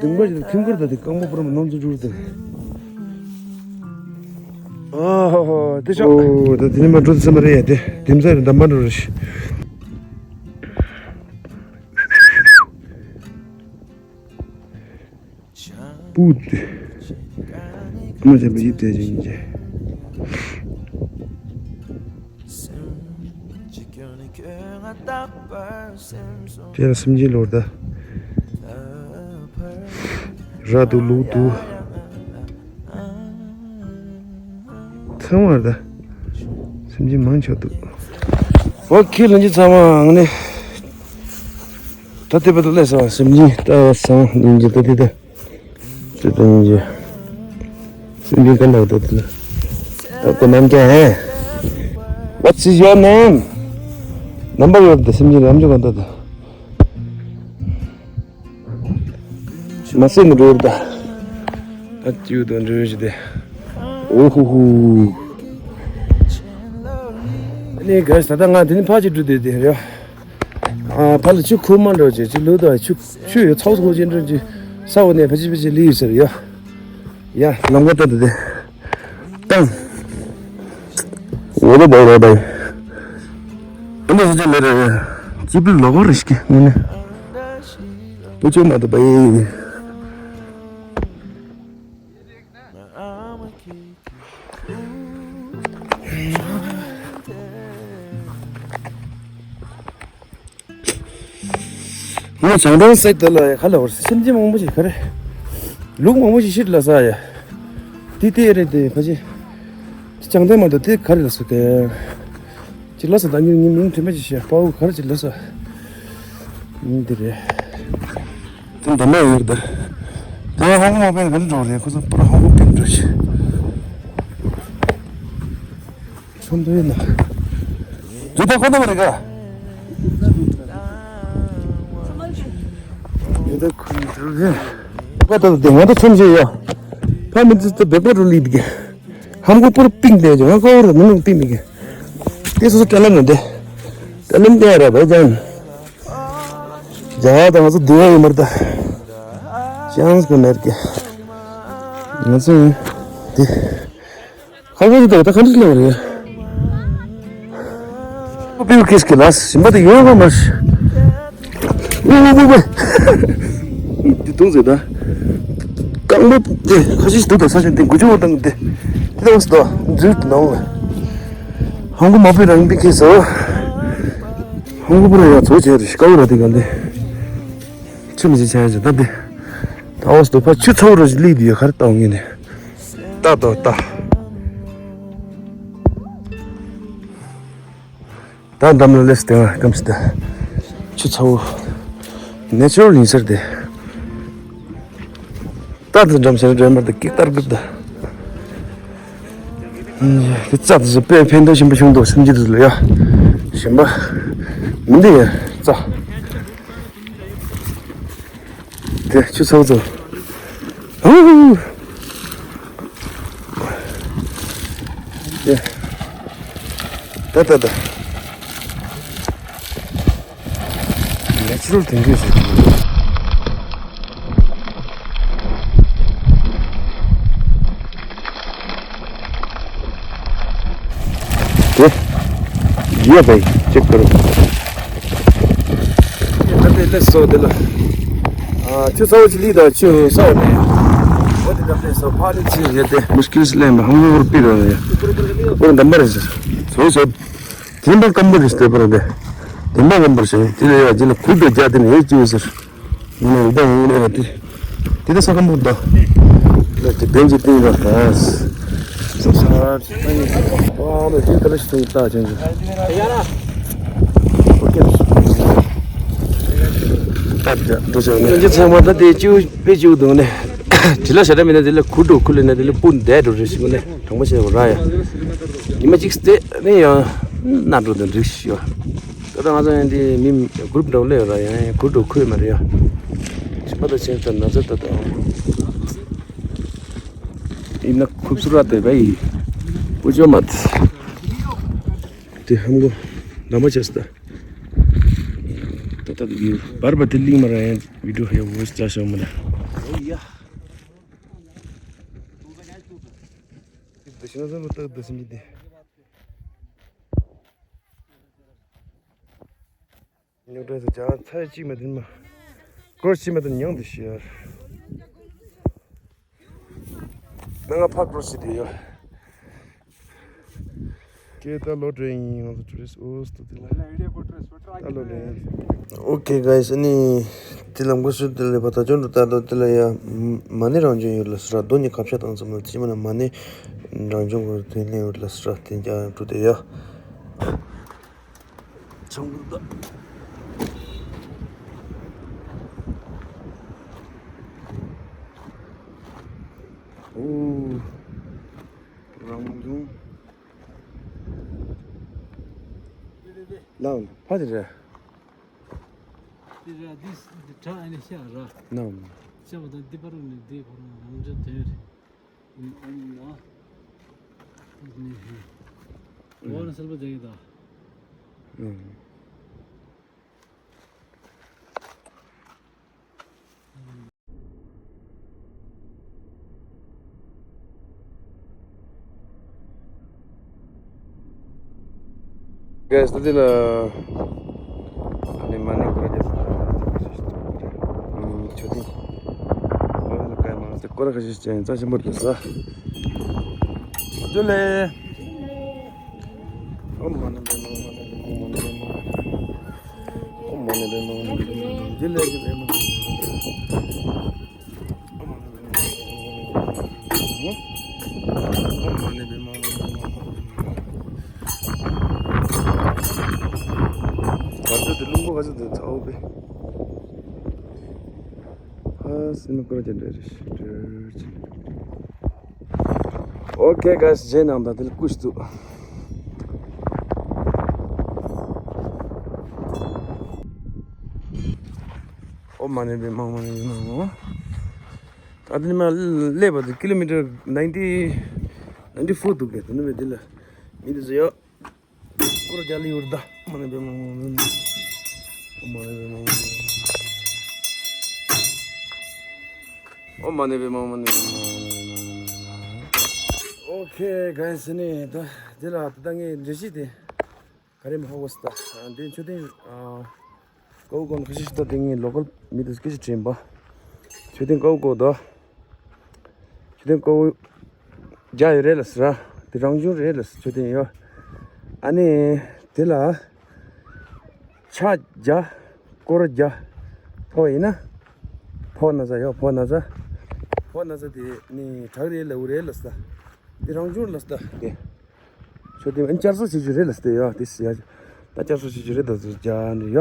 དེང་པ་ཞིག་ཐིམ་ཁུར་ད་དེ་རྐང་པ་པུ་ར་མ་ནོར་ཚུ་འགྲུར་ད། ཨ་ཧ་ཧ་དེ་ཤོག་ཨོ་ད་དེ་ནི་མ་འགྲོ་ཚུ་མ་རེད་ཡ་དེ་དེམ་ས་རེད་འདམ་པ་འགྲོ་རེ་ཤི། པུ་ཏི། ཨ་མ་ཅན་པ་ཡིབ་དེ་ཅིང་ཅེ། དེ་ལ་སེམས་ཅན་ལོར་ད། ར་དུ་ལུག་དུ། ཚང་བར་ད། སེམས་ཅན་མང་ཆོག་འདུག་ཨོ་ཁྱེད་ལ་ཅི་ཚང་མ་ཨང་ནི། ད་ལྟའི་བར་དུ་སླེབས་སོང་སེམས་ཅན་ལྟ་བ་སང་ལིང་ཅི་ད་ལྟའི་ད། ཅི་ད་ཡིན་ཅི། སེམས་ཅན་ག་ལ་ད་ལྟ་ལ། ད་ཁོ་ནམ་རྒྱ་ཧེ། What's is your name? ནམ་པར་ཡོད་ད་སེམས་ཅན་ལམ་ཅོ་ག་ད་ད། མ་སེ་ནི་འགྲོ་རུ་ད། ད་ཅིའུ་དང་འགྲོ་ཞི་དེ། ཨོ་ཧུ་ཧུ། ནི་ག་ས་ད་ང་དེ་ནི་ཕ་ཅི་འགྲུ་དེ་དེ་རེད། ཨ་ཕ་ལ་ཆུ་ཁུ་མ་འགྲོ་ཅེ་ཅི་ལུ་ད་ཆུ་ཆུ་ཡོད་ཚོགས་ཚོགས་ཅན་འགྲོ་ཅི་ས་འོ་ནས་ཕ་ཅི་ཕ་ཅི་ལི་ཡོད་ཟེར་ཡ། ཡ་ལམ་ཁ་ད་དེ་དེ། དང་། འོ་དེ་བའི་རེད་བའི། ཨ་ནི་སུ་ཅི་མེད་རེད། ཅི་པི་ལོ་གོ་རེ་ཤི་ངོ་ནས། བུ་ཆུ་མ་དུ་བའི། ང་བྱང་ཐང་སེག་དེ་ལ་ཡ་ཁ་ལ་བར་སེམས་ཅན་མང་པོ་ཞིག་ག་རེ། ལུག་མང་པོ་ཞིག་ཤི་ལ་ས་ཡ། དེ་དེ་རེད་དེ་ཕ་ཅི། བྱང་ཐང་མ་གཏོགས་དེ་ག་རེ་ལ་ས་ག་ཅི་ལ་ས་ད་ཉིན་ཉིན་མིང་དྲན་པ་ཅི་ཤེས་པའོ་ག་རེ་ཅི་ལ་ས། ཉིན་དེ་རེད། དེ་འདམ་ཡ་ཡོད་དེ། དེ་ཧོང་ཀོང་མ་པའི་ག་རེ་འགྲོ་རེད་ཁོ་ཚོ་པར་ཧོང་ཀོང་ཕེབས་འགྲོ་ཤི། ཚོམ་དུ་ཡིན་ན། དུ་ད་ཁོ་ན་མ་རེད་ག་ཡོད་ད་ཁོ་ན་དུ་ཧེ། ཁ་ད་དེ་ང་ད་ཚོམ་ཞིག་ཡོད། ཕ་མི་ཚོ་ད་བེག་པ་རུ་ལི་དི་གེ་ཧམ་གོ་པུར་པིང་དེ་ཇོ་ང་ཀོ་རུ་མི་ནུ་པིང་དི་གེ་དེ་སོ་སོ་ཏྲ་ལམ་ན་དེ་ཏྲ་ལམ་དེ་ར་བེ་ཇན། རྒྱ་གར་དང་ང་ཚོ་འདི་བ་ཡིན་མར་ད། ཅང་གི་མེར་གི་ང་ཚོ་ཡིན་དེ། ཁ་ཁ་ཅིག་ད་ད་ག་འདྲ་ལེ་བ་རེད། པིའུ་ཁིས་ཀི་ལ་ཞིམ་པ་དེ་ཡོད་ག་མ་ཤི། ཨུ་ཨུ་ཨུ་ཨུ། འདི་དུང་ཟེར་ད། རྐང་པ་དེ་ཁ་ཤས་ཤིག་འདུག་ད་ས་ཞིང་དེ་འགུལ་ཆུ་བོ་བཏང་དེ། དེ་ད་བས་ད་འཛུལ་ནང་བས། ཧང་གོ་མ་པི་རང་པི་ཁེ་སོ། ཧང་གོ་པུ་ར་ཡ་ཚོ་བྱས་རེ་ཤི་ཀ་བུ་ར་དེ་ག་འདི། ཆུ་མི་ཞིག་ཆ་ཡ་ཞིག་ད་དེ། ད་བས་ད་ཕ་ཆུ་ཚོ་ར་ཞིག་ལི་དེ་ཡ་ཁར་བཏང་ངེ་ནས། ལྟ་དོ་ལྟ། ད་འདམ་ལ་སླེབས་ཏེ་སྐམ་སི་ད། ཆུ་ཚ་བོ། ནེ་ཅུ་རལ་ཡིན་ཟེར་ཏེ། ད་འདི་འགྲམ་ཟེར་འགྲོ་མར་ད་ཀིག་ཏར་གིབ་ད། དེ་རྩྭ་དེ་ཚོ་དཔེ་ཕན་ཐོགས་ཆེན་པོ་བྱུང་འདུག་བསམ་གྱི་འདུག་ལ་ཡ། གཞན་པ་མི་འདུག་ཡ་རྩྭ། དེ་ཆུ་ཚ་བོ་ཚོ། ཧུ་ཧུ། དེ། ད་ད་ད། Natural དེ་འདྲས་ཞིག་དེ། ཡོད་པའི་གཅིག་པུར། ད་དེ་ལས་སོ་དེ་ལ། ཨ་ཆུ་ཚ་བོ་ཅིག་ལི་དང་ཆུ་ས་བོ་དེ། འོ་དེ་ད་དེ་སོ་ཕ་རི་ཆི་ཡོད་དེ། མུཤ་ཀིལ་སི་ལེན་པ་ཧམ་གོ་རུ་པི་ར་ཡ། པུར་འདམ་པ་རེད་ཟེར། སོ་སོ། དེ་འདྲ་སྐམ་པོ་རེད་ཟེར་པར་དེ། དེ་འདྲ་སྐམ་པོ་རེད་ཟེར། དེ་ལ་ཡ་དེ་ལ་ཁུར་དུ་རྒྱག་དེ་ནས་ཡོད་ཅི་ཡོད་ཟེར། ངས་ནས་ད་ངས་ནས་དེ། དེ་ད་ས་སྐམ་པོ་ད། ལ་དེ་བེན་ཅི་ཏིང་ར་ད། ས་ས་ར་ཏང་ཡོད། ཨ་མ་དེ་ད་ལ་ཤི་ཏང་ཡོད་ད་ཅན་ཅན། ཨོ་ཁེ། ད་དེ་འདྲ་ཟེར་ནས། ཚང་མ་ད་དེ་ཅིའུ་པེ་ཅིའུ་དུང་ནས། དེ་ལ་ཤ་ད་མི་ན་དེ་ལ་ཁུར་དུ་ཁུར་ལ་ན་དེ་ལ་སྤུན་དེ་འགྲོ་རེ་ཞིག་ནས་གྲོང་པ་ཤེས་ར་ཡ། ཉི་མ་གཅིག་སྟེ་ནས་ཡང་ན་འགྲོ་དང་འགྲིག་ཤི་ཡོད། ད་ལྟ་ང་ཚོ་ཡང་འདི་མི་གུ་རུབ་འདྲ་བོ་སླེབས་ཡོད་ར། ཡང་ཡང་གུ་རུབ་འཁོད་མ་རེད་ཡ། ཕྱི་པ་དང་ཕྱིན་ཙང་ན་ཚ་ད་ད་ཡིན་ན་ཁུབ་སུ་ར་དེ་བས་ཡིན། པུ་ཅོ་མ་དེ་ཧམ་གོ་འདམ་པ་ཆེ་སི་ད། ད་ད་ཡིན་བར་བ་དེ་ལིང་མ་ར། ཡང་བི་ཌིའོ་ཧེ་ཝོ་ཅ་ཤོ་མ་ར། འོ་ཡ། དེ་ཤི་ན་ཚ་མ་ད་ད་སིམ་གྱི་དེ། ཉོ་གྲོས་སུ་ཅང་ཚར་གཅིག་མ་དེ་མ། སྐོར་གཅིག་མ་དེ་ཉང་དུ་ཤི་ཡར། ང་ཕ་སྐོར་ཞིག་དེ་ཡོད། ཀྱེ་ད་ལོ་དྲན་ཡིན། ང་ཚོ་ཊུ་རི་སི་ཊི་ཨོ་སི་ཏུ་དེ་ལ་ད་ལོ་དྲན་ཡིན། ཨོ་ཁེ་གྷའི་སི། ཨ་ནི་དེ་ལ་མགོ་སུ་དེ་ལ་བ་ད་ཅོན་དུ་ད་ལོ་དེ་ལ་ཡ། མ་ཎི་རང་བྱོན་ཡོད་ལ་སི་ར། རྡོ་ནི་ཁ་ཕྱག་བཏང་ཙམ་ལ་ཅི་མ་ན་མ་ཎི་རང་བྱོན་གོ་དེ་ལེན་ཡོད་ལ་སི་ར། དེ་ཀྱང་ཀྲུ་དེ་ཡ། ཆང་བུ་ད། ཨོ། རང་བྱུང་། ལའོ་ཕ་དེ་རེད། དེ་ར་དེ་དེ་བྲག་ཨ་ནི་ཤ་ར། ནམ། ཤ་བ་དང་དེ་པར་ནི་དེ་ཁོ་རང་རང་འདྲ་དོན་རེད། ཨོ་ན། ཨོ་ན་སལ་པ་ཇ་གི་ད། ཨང་། གས་ད་དེ་ལ། ཨ་ནི་མ་ཎི་སྐོར་ར་རྒྱབ། ཨང་། མཆོད་རྟེན། ཨོ་ལ་ཀའི་མ་ཎི་སྐོར་ར་ཁ་ཤས་ཅན་རྩ་ཆེན་པོ་རེད་ས། ཇུ་ལེ། ཨོཾ་མ་ཎི་པདྨེ་ཧཱུྃ་མ་ཎི་པདྨེ་ཧཱུྃ་མ་ཎི་པདྨེ་ཧཱུྃ། ཨོཾ་མ་ཎི་པདྨེ་ཧཱུྃ་མ་ཎི་པདྨེ་ཧཱུྃ། ཇུ་ལེ་ཇུ་ལེ་མ་ཎི་པདྨེ་ཧཱུྃ་མ་ཎི་པདྨེ་ཧཱུྃ། ཨོཾ་མ་ཎི་པདྨེ་ཧཱུྃ་མ་ཎི་པདྨེ་ཧཱུྃ། ག་ཚོད་དེ་རླུང་པོ་ག་ཚོད་དེ་ཚ་བོ་པས། ཨ་སེམས་ཁུར་ཅན་འདྲ་རེད་ཤག་ཨོ་ཁེ་གྷའི་སི། རྗེས་ནང་དང་དེ་ལ་སྐུ་ཞིག་འདུག་ཨོཾ་མ་ཎི་པདྨེ་ཧཱུྃ་མ་ཎི་པདྨེ་ཧཱུྃ། ད་དེ་ནས་མར་སླེབས་པ་དེ་ཀི་ལོ་མི་ཊར་ནའིན་ཊི། ནའིན་ཊི་ཕོར་འདུག་གས། དེ་ནས་མར་དེ་ལ་མི་དེ་ཚོ་ཡོད། སྐོར་རྒྱག་ལེ་ཡོད་ད། མ་ཎི་པདྨེ་ཧཱུྃ་མ་ཎི་པདྨེ་ཧཱུྃ། ཨོཾ་མ་ཎི་པདྨེ་ཧཱུྃ་མ་ཎི་པདྨེ་ཧཱུྃ། ཨོ་ཁེ་གྷའི་སི། ནི་ད་དེ་ལ་ད་ལྟ་ངའི་འགྲེལ་བཤད་དེ་ག་རེ་མ་ཧ་གོ་སི་ད། དེ་མཆོད་རྟེན། ཨ་ཀའུ་ཀོ་ཁ་ཤས་ཤིག་ད་དེ་ངའི་ལོ་ཀལ་མི་དེ་སྐད་ཆ་དྲན་པ། མཆོད་རྟེན་ཀའུ་ཀོ་ད། མཆོད་རྟེན་ཀའུ་བརྒྱ་ཡོད་རེད་ལ་ཟེར་ར། དེ་རང་བྱུང་རེད་ལ་ཟེར། མཆོད་རྟེན་ཡོད། ཨ་ནི་དེ་ལ་ཕྱག་བརྒྱ། སྐོར་བརྒྱ། ཕོག་ཡིན་ན། ཕོག་ན་ཚ་ཡོད། ཕོག་ན་ཚ། ཕོག་ན་ཚ་དེ་ནི་བྲག་རེད་ལ་འུ་རེད་ལ་ཟེར། དེ་རང་བྱུང་ལ་ཟེར་དེ། མཆོད་རྟེན་བསྐྱར་གསོ་བྱེད་རྒྱུ་རེད་ལ་ཟེར་ཡ། དེ་ཟེར་ཡ། ད་བསྐྱར་གསོ་བྱེད་རྒྱུ་རེད་ད་ཟེར་རྒྱ་འདྲི་ཡ།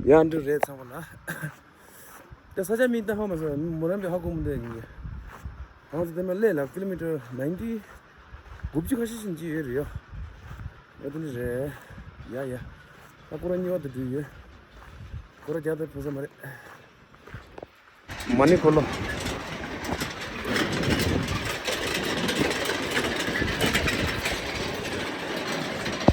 ཡ་འདྲི་རེད་ཚང་མ་ལ། ད་ས་ཆ་མིང་ད་ཧ་མ་སོང་། མོ་རང་པའི་ཧ་གོ་མི་འདུག་ཡིན་གྱི། ང་ཚོ་དེ་མ་སླེབས་ལ་ཀི་ལོ་མི་ཊར་ནའིན་ཊི། དགུ་བཅུ་ཁ་ཤས་ཤིག་ཅིག་ཡོད་རེད་ཡ། ཨེ་དེ་འདྲ་རེད། ཡ་ཡ། ད་སྐོར་ར་གཉིས་པ་དེ་འགྲོ་ཡོད། སྐོར་ར་རྒྱག་ད་ཕོན་ས་མ་རེད། མ་ཎི་འཁོར་ལོ།